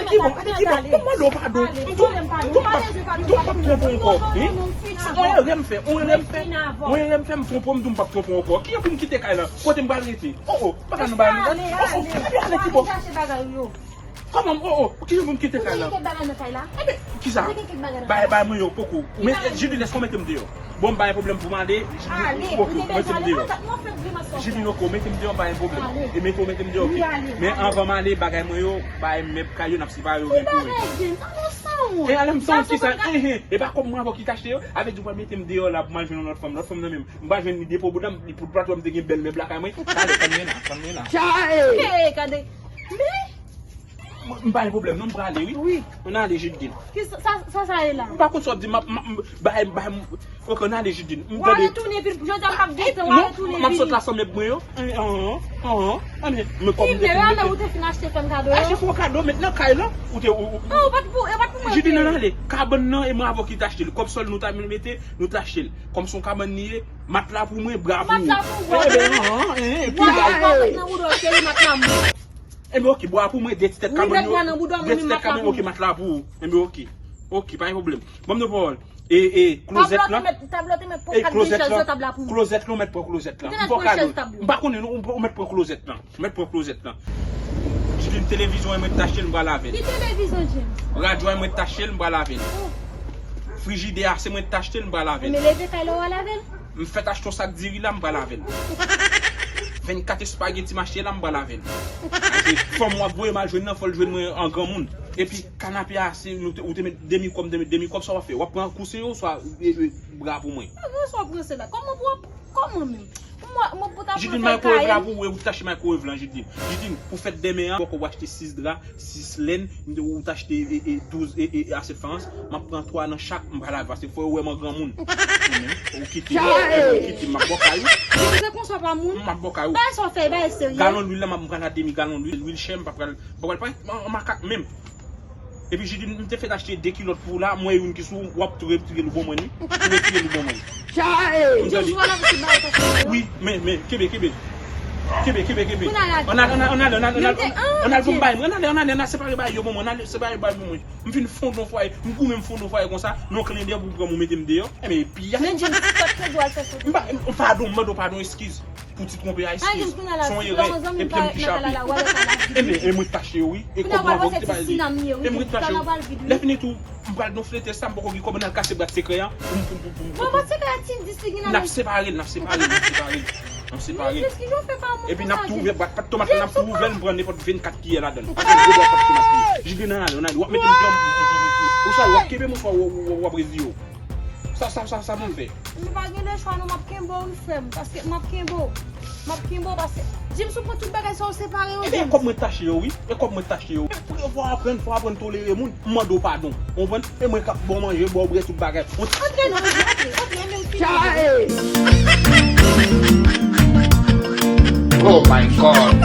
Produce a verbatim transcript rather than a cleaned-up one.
Ki bon, ki bon, kòman lè w padon? M tou, m tou m p ap, m tou m p ap twonpe w ankò. Wi. Se yon erè m fè, yon erè m fè, yon erè m fè, m twonpe w, m tou m p ap twonpe w ankò. Kijan pou m kite kay la? Kote m pral rete? O, o, pa ka nan bagay nou. O, o, ebyen ale ki bò? Kòman, o, o, kijan pou m kite kay la? Ebyen, kisa? Bay, bay mwen yo, poko. Men, Jidine, èske w mete m deyò? Bon, m pa gen pwoblèm pou m ale. Jidine, ok, mete m deyò. Jidine, ok, mete m deyò, pa gen pwoblèm. E mete w mete m deyò, ok. Men anvan m ale, bagay mwen yo, bay mèb kay yo, n ap separe yo gen kouri. E ale m sanwont kisa? Enhen, e pa kòb mwen avè w ki t achte yo? Avè di w pral mete m deyò la pou m al jwenn yon lòt fanm. Lòt fanm nan menm, m pral jwenn li depo bouda m, li pou plat wè m te gen bèl mèb lakay mwen. Talè, tann mwen la, tann mwen la. Hey, gade. Men M pa gen pwoblèm non, m prale wi. Wi. Ann ale, Jidine. Ki sa, sa, sa, sa ye la? M pa konn sa w ap di, m ap, m ap, m, bay, bay, m, ok, ann ale, Jidine. M tande. W ale tounen vin, jodi a m p ap gentan, w ale tounen vini. Non, m ap sot la san mèb mwen yo. An, an, an, an, men kòb m te fin mete. Ou te fin achte fanm kado yo? Achte fanm kado, met nan kay la. Ou te, ou, ou. Oh, ou pa t pou, ou pa t pou mwen. Jidine, ann ale. Kabann nan, e mwen avè w ki t achte l. Kòb sòl nou ta mete, nou t achte l. Kòm se yon kabann li ye, matla pou mwen, bra pou ou. Matla pou ou, bra pou ou. Ebyen, an, an, en, en, pi bay. Bra pou mwen, nan bouda w, cheri, matla pou mwen. Enben, ok, bwa pou mwen, de ti tèt kabann yo. De ti tèt kabann, ok, matla pou ou. Enben, ok. Ok, pa gen pwoblèm. Ban m de pawòl. E, e, klozèt la. Tab la, ou te mèt pran kat de chèz yo, tab la pou ou. Klozèt la, ou mèt pran klozèt la. M fò kado. M pa konnen, non, ou, ou mèt pran klozèt la. Ou mèt pran klozèt la. Jidine, televizyon an, mwen t achte l, m pral lave l. Ki televizyon, James? Radyo an, mwen t achte l, m pral lave l. Oh. Frijidè a, se mwen t achte l, m pral lave l. Men leve kay la, w a lave l. M fèk achte yon sak diri la, m pral lave l. Vennkat espageti m achte la, m pral lave l. Paske fanm w ap voye m al jwenn nan, fò l jwenn mwen an granmoun. Epi kanape a, se nou te, ou te met demi kòb, demi, demi kòb, sa w ap fè? W ap pran kousen yo, swa, e, e, bra pou mwen. Mwen, sa w ap ranse la? Kòman pou w ap, kòman menm? Mwen, mwen pou ta pran fè kaye. Jidine, maykowèv la pou ou, e ou t achte maykowèv lan, Jidine. Jidine, pou fèt dèmen an, bòkò w achte sis dra, sis lèn, ou t achte, e, e, douz, e, e, e, asèt farans, m ap pran twa nan chak, m pral lave, paske fò yo wè m an granmoun. Ou kite m, ou kite m, m ap bò kay ou. Jidine, se konsa pa moun. M ap bò kay ou. Bagay sa w fè, bagay serye. Galon lwil la, m ap, m pral a demi galon lwil, lwil chè, m pa pral, m pa pral pran an makak menm. Epi Jidine, m te fèk achte de kilòt pou ou la, m wè youn ki sou ou, w ap tou retire l ou ban mwen li. Ou retire l ou ban mwen li. Chay! Wi, men, men, kenbe, kenbe. Kenbe, kenbe, kenbe. Ann al, ann al, ann al, ann al, ann al, ann al, ann al, ann al, ann al, ann al separe bagay yo ban mwen, ann al separe bagay ban mwen. M fin fonde yon fwaye, m goumen m fonde yon fwaye konsa, nan yon klendè pou pran m ou mete m deyò. Enben, epi a. Men James, sa k fè w al fè sa w te fè? M pa, m, padon, m mande w padon, eskiz. Pou ti twonpe a, eskiz. Se yon erè. Epi m ki chape. Enben, e mwen k t achte yo, wi. E kòb mwen avè w ki te pale. E mwen k t achte yo. Lè fini tou, m pral nan flete sa, m poko gen kòb, ann al kase bwat sekrè a. Pou m, pou m, pou m, pou m. N ap separe l, n ap separe l, n ap separe l. N ap separe l. Epi n ap tou ouvè bwat pat tomat la, n ap tou ouvè l, m pran nenpòt vennkat kiyè ladan l. Pase gwo bwat pat tomat li. Jidine, ann ale, ann ale. W ap mete m deyò, m, m, m, m, m. Ou sa, w ap kenbe m oswa w, w, w, w ap rezi yo? Sa, sa, sa, sa pou m fè? Nou pa gen lechwa non, m ap kenbe w wi frè m, paske m ap kenbe w. M ap kenbe w paske James ou pran tout bagay sa ou separe yo James. Ebyen e kòb mwen t achte yo wi, e kòb mwen t achte yo. Fò w aprann, fò w aprann tolere moun. M mande w padon, ou konprann? E mwen k ap ba w manje, ba w bwè tout bagay. Antre non, antre, antre, antre, men ou fini. Oh my God.